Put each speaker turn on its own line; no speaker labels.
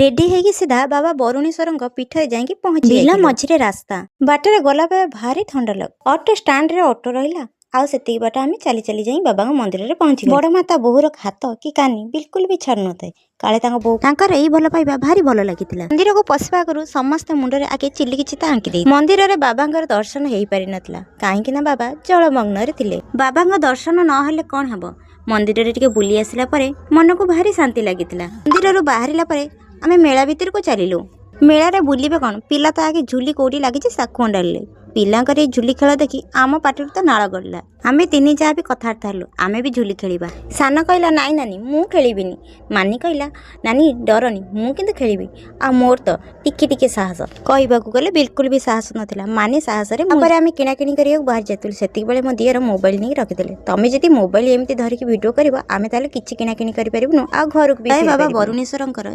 Ready ହେଇକି ସିଧା ବାବା ବରୁଣେଶ୍ୱରଙ୍କ ପୀଠରେ ଯାଇକି ପହଞ୍ଚି ବିଲ ମଝିରେ ରାସ୍ତା। ବାଟରେ ଗଲାବେଳେ ଭାରି ଥଣ୍ଡା ଲାଗେ। ଅଟୋ ଷ୍ଟାଣ୍ଡରେ ଅଟୋ ରହିଲା, ଆଉ ସେତିକି ବାଟ ଆମେ ଚାଲି ଚାଲି ଯାଇ ବାବାଙ୍କ ମନ୍ଦିରରେ ପହଞ୍ଚିଗଲୁ। ବଡ଼ ମା ତା ବୋହୂର ହାତ କି କାନି ବିଲକୁଲ ବି ଛାଡୁନଥାଏ। କାଳେ ତାଙ୍କ ବୋହୂ, ତାଙ୍କର ଏଇ ଭଲ ପାଇବା ଭାରି ଭଲ ଲାଗିଥିଲା। ମନ୍ଦିରକୁ ପଶିବା ଆଗରୁ ସମସ୍ତେ ମୁଣ୍ଡରେ ଆଗେ ଚିଲିକି ଚିତା ଆଙ୍କି ଦେଇ। ମନ୍ଦିରରେ ବାବାଙ୍କର ଦର୍ଶନ ହେଇପାରିନଥିଲା, କାହିଁକି ନା ବାବା ଜଳମଗ୍ନରେ ଥିଲେ। ବାବାଙ୍କ ଦର୍ଶନ ନହେଲେ କ'ଣ ହେବ? ମନ୍ଦିରରେ ଟିକେ ବୁଲି ଆସିଲା ପରେ ମନକୁ ଭାରି ଶାନ୍ତି ଲାଗିଥିଲା। ମନ୍ଦିରରୁ ବାହାରିଲା ପରେ ଆମେ ମେଳା ଭିତରକୁ ଚାଲିଲୁ। ମେଳାରେ ବୁଲିବେ କ'ଣ, ପିଲା ତ ଆଗେ ଝୁଲି କୋଉଠି ଲାଗିଛି ତାକୁ ଅଣ୍ଡାଳିଲେ। ପିଲାଙ୍କର ଏଇ ଝୁଲି ଖେଳ ଦେଖି ଆମ ପାଟିରୁ ତ ନାଳ ଗଡ଼ିଲା। ଆମେ ତିନି ଯାହା ବି କଥାବାର୍ତ୍ତା ହେଲୁ, ଆମେ ବି ଝୁଲି ଖେଳିବା। ସାନ କହିଲା, "ନାଇଁ ନାନୀ, ମୁଁ ଖେଳିବିନି।" ମାନି କହିଲା, "ନାନୀ, ଡରନି, ମୁଁ କିନ୍ତୁ ଖେଳିବି।" ଆଉ ମୋର ତ ଟିକେ ଟିକେ ସାହସ, କହିବାକୁ ଗଲେ ବିଲକୁଲ ବି ସାହସ ନଥିଲା। ମାନି ସାହସରେ। ତାପରେ ଆମେ କିଣାକିଣି କରିବାକୁ ବାହାରି ଯାଇଥିଲୁ। ସେତିକି ବେଳେ ମୋ ଦିଅର ମୋବାଇଲ ନେଇକି ରଖିଦେଲେ। "ତମେ ଯଦି ମୋବାଇଲ ଏମିତି ଧରିକି ଭିଡ଼ିଓ କରିବ, ଆମେ ତାହେଲେ କିଛି କିଣାକିଣି କରିପାରିବୁନୁ ଆଉ ଘରକୁ ବି।" ବାବା ବରୁଣେଶ୍ୱରଙ୍କର।